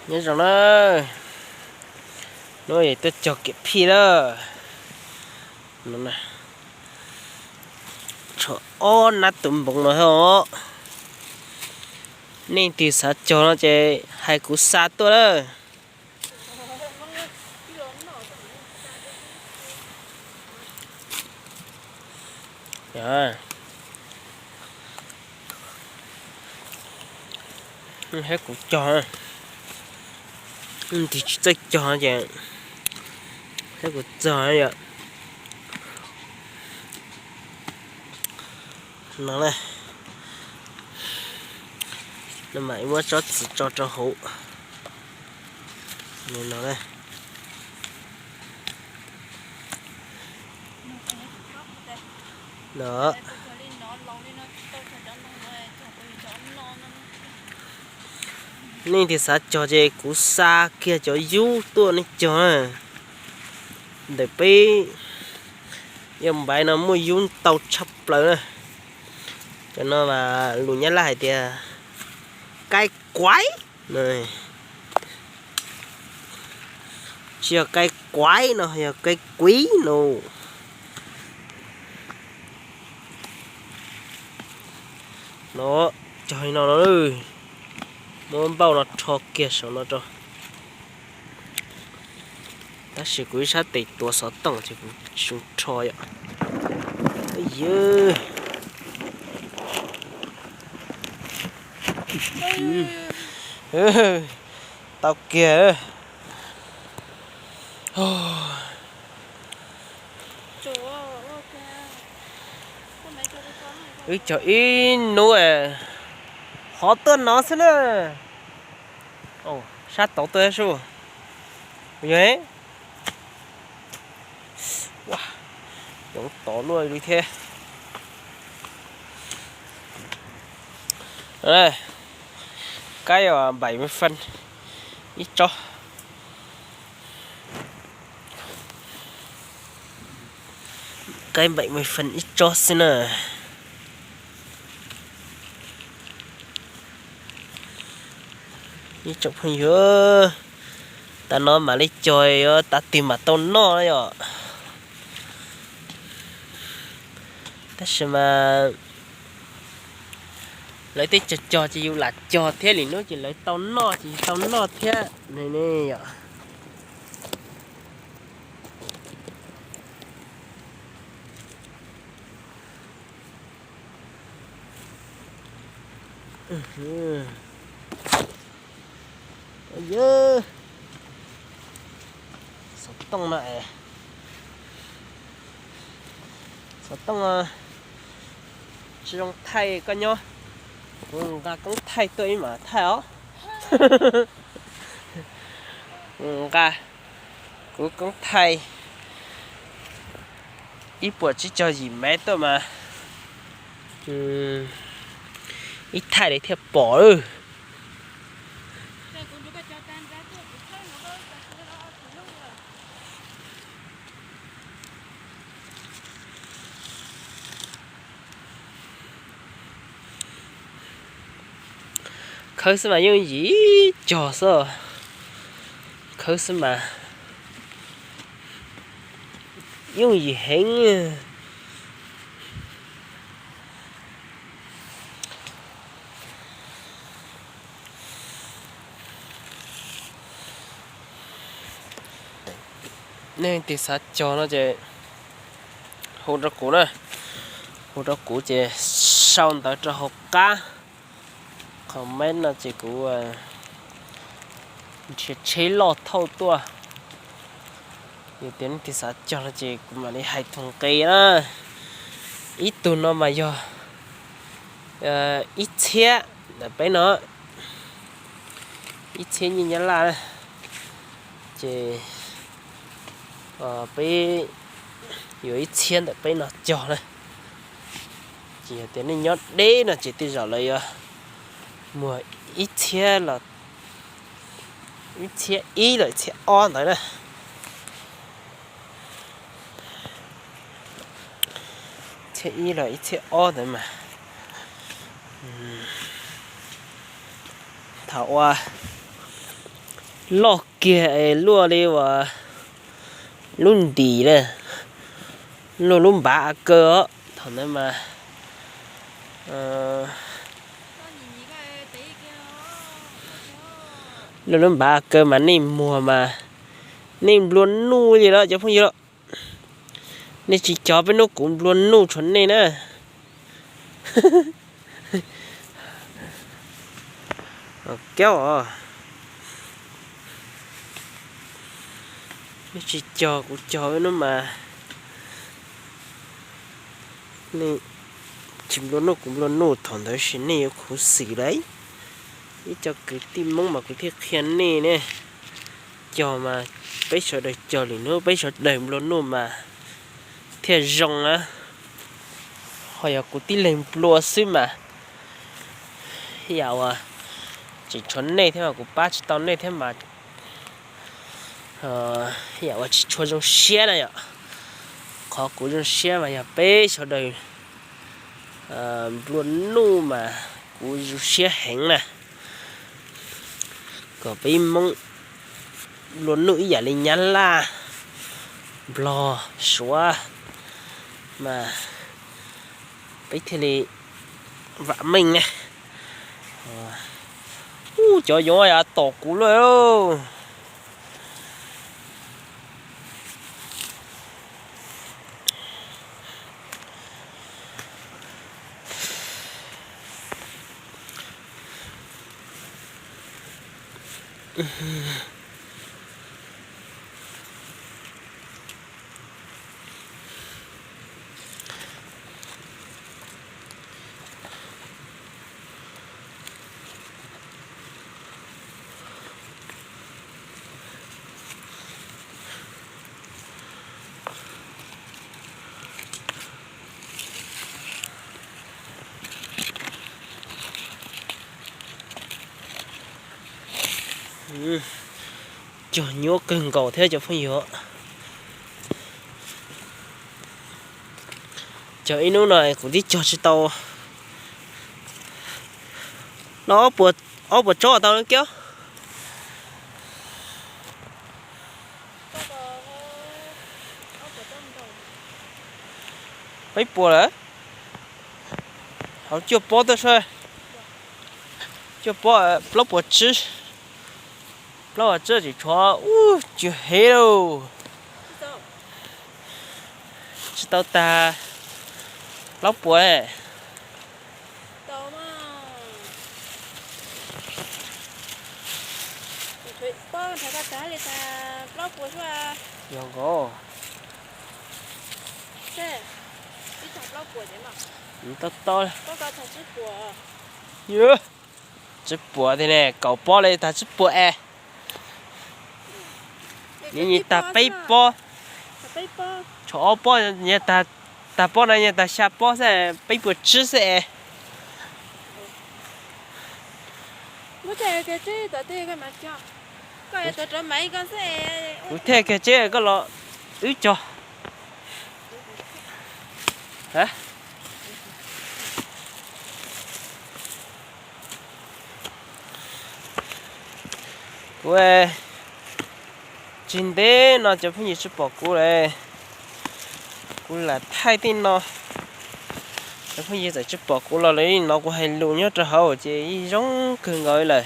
Nyob zoo na, hnub no tuaj cog kiam phij lawm. Tshuav ob nab tus npoov no os. Nej leej twg xav cog no ces hais kuv xa tuaj lawm. Thiab kuv cog, leej twg tsis txawj cog ces thiab kuv txog yom. No, no mas muab tsob txiv tso rau hauv no. Nej leej twg xav cog ces kuv xa kiag cov yub tuaj nej cog na. Ntawm peb Yaj Npaiv no muaj yub ntau tshaj plaws na. Cov no mas lus Nyab Laj hais tias kaib kuaiv, tsis yog kaib kuaiv no, yog kaib kuiv no. No, cog li no no, muab npauj no rho kiag saum no rau. Tab sis kuv ib sab tes tuav xov tooj ces kuv tsis zoo rho yom. Tau kiag. Wb cog ib hnub, hov tuaj no xwb na. Sab tod tuaj sub. Yog, yoov tod luaj li thiab. Kaib bảy mươi phân ib tsob. Kaib bảy mươi phân ib tsob xwb na. Ib tsoom phooj ywg, tam no mam li cog yuav tav twg mam tau noj yom. Tab sis mas lawv tej cog cog ces yus lam cog thiab, lwm hnub ces lawv tau noj ces yus tau noj thiab ne yom. Xov tooj no es, xov tooj tsis zoo thaij koj nyob, kuv nqa koob thaij tuaj ib mam thaij os. Nqa kuv koob thaij ib puas tsib caug yim mev tuaj mas ib thaij li thiaj pom. Khawb xwb mas yooj yim cog xwb. Khawb xwb mas yooj yim heev. Nej leej twg xav cog no ces hu rau kuv na, hu rau kuv ces sau ntawv rau hauv qab comment no ces kuv nrhiav tsheb loj thauj tuaj. Yog tias nej leej twg xav cog no ces kuv mam li hais tus nqi na. Ib tug no mas yog ib txhiab ntawm peb no, ib txhiab nyiaj Nyab Laj na. Ces peb yuav ib txhiab ntawm peb no cog na. Ces yog tias nej nyob deb no ces tej zaum lawv yuav muag ib txhiab los, ib txhiab ib los ib txhiab ob ntawd na. Txhiab ib los ib txhiab ob ntawd mas thaum ua Loj kiag es luaj li uas lub ntim na, luaj lub npav a kaw os. Thaum ntawd mas luaj lub npav a kaw mas nej muag mas nej nplua nuj li lawm cov phooj ywg. Nej tsis cog peb hnub kuv nplua nuj tshuav nej na. Kaub os, nej tsis cog kuv cog peb hnub mas nej tsis nplua nuj kuv nplua nuj, thaum ntawd sis nej yuav khuv xim lawm. Ib co kwv tij Hmoob mas kuv thiaj qhia nej ne, cog mas peb sawv daws cog lwm hnub peb sawv daws nplua nuj mas thiaj zoo na. Ho yog kuv tib leeg nplua xwb mas yam uas tseem tshuav nej thiab mas kuv pab tsis tau nej thiab mas yam uas tsis tshua zoo siab na yom. Qhov kuv zoo siab mas yog peb sawv daws nplua nuj mas kuv zoo siab heev na. Kom peb Hmoob nplua nuj ib yam li Nyab Laj, Nplog, Suav mas peb thiaj li vam meej na. Ub, cov yoov tom kuv lawm. Cog nyuaj kawg nkaus thiab cov phooj ywg. Cog ib hnub no kuv twb cog tsis tau. No ob puas tsob tau kiab. Peb puas lawm. Hauv cuaj pob tuaj saib. Cuaj pob, plaub puas tsib. Plaub puas tsib tseem tshuav ub tsw hev lauj. Tsis tau tag plaub puas. Yog nkaus. Tau tau. Tsib puas tiag ne, kaum pob li tag tsib puas es. Nws nyias tag peb pob. Tshuav ob pob, tag pob no nyias tag xya pob xwb, peb puas tsib xwb es. Kuv thiaj kiag tseb koj los wb cog. Kuv tsis ntev no cov phooj ywg tsis pom kuv lawm. Kuv lam thaij tej no, cov phooj ywg txawm tsis pom kuv los lawv yeej hnov kuv hais lus nyob rau hauv ces yeej zoo kawg nkaus lawm.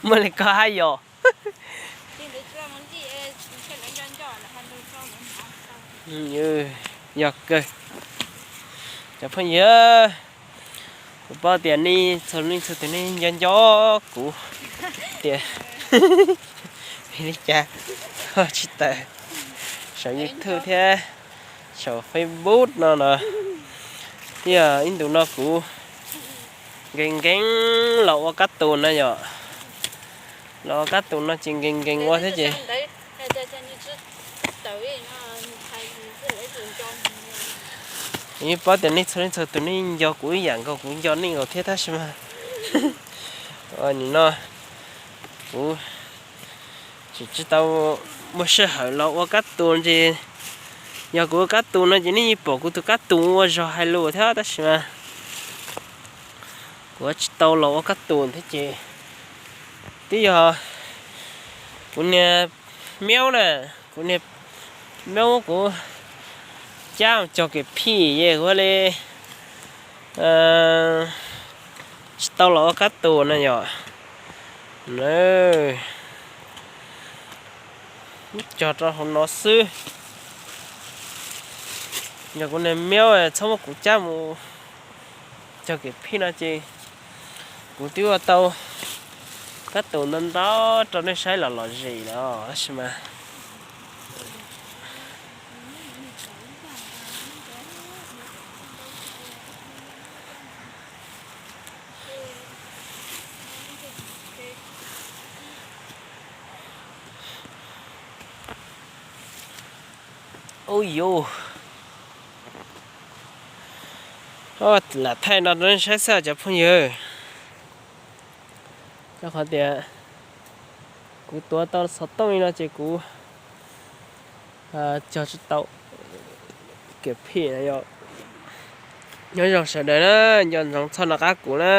Muaj li koj hais yom. Yog kawg. Cov phooj ywg, kuv paub tias nej txhua leej txhua tus nej nco nco kuv tias vim li cas tsis tawm saum YouTube thiab saum Facebook no no. Yog ib ntus no kuv nkees nkees los ua kab tus no yom. Los ua kab tus no ces nkees nkees ua thiab ces yeej paub tias nej txhua leej txhua tus nej nco kuv ib yam nkaus kuv nco nej nkaus thiab tab sis mas nim no kuv tsis tsis tau muaj sij hawm los ua kab tus ces Yog kuv ua kab tus no ces nej yeej pom kuv tus kab tus ua zog hais lus thiab tab sis mas kuv tsis tau los ua kab tus thiab ces twb yog kuv niag miaub na, kuv niag miaub kuv cab mus cog kev phij es kuv li tsis tau los ua kab tus na yom. Cog rau hauv no xwb. Yog kuv niag miaub txhob muab kuv cab mus cog kev phij no ces kuv twb ua tau kab tus ntau ntau rau nej saib los lom zem lawm tab sis mas Ub yuv, lam thaij no rau nej saib xwb cov phooj ywg. Rau qhov tias kuv tuav tau xov tooj li no ces kuv cog tsis tau kev phij. Nyob zoo sawv daws na, nco ntsoov txog nov qab kuv na.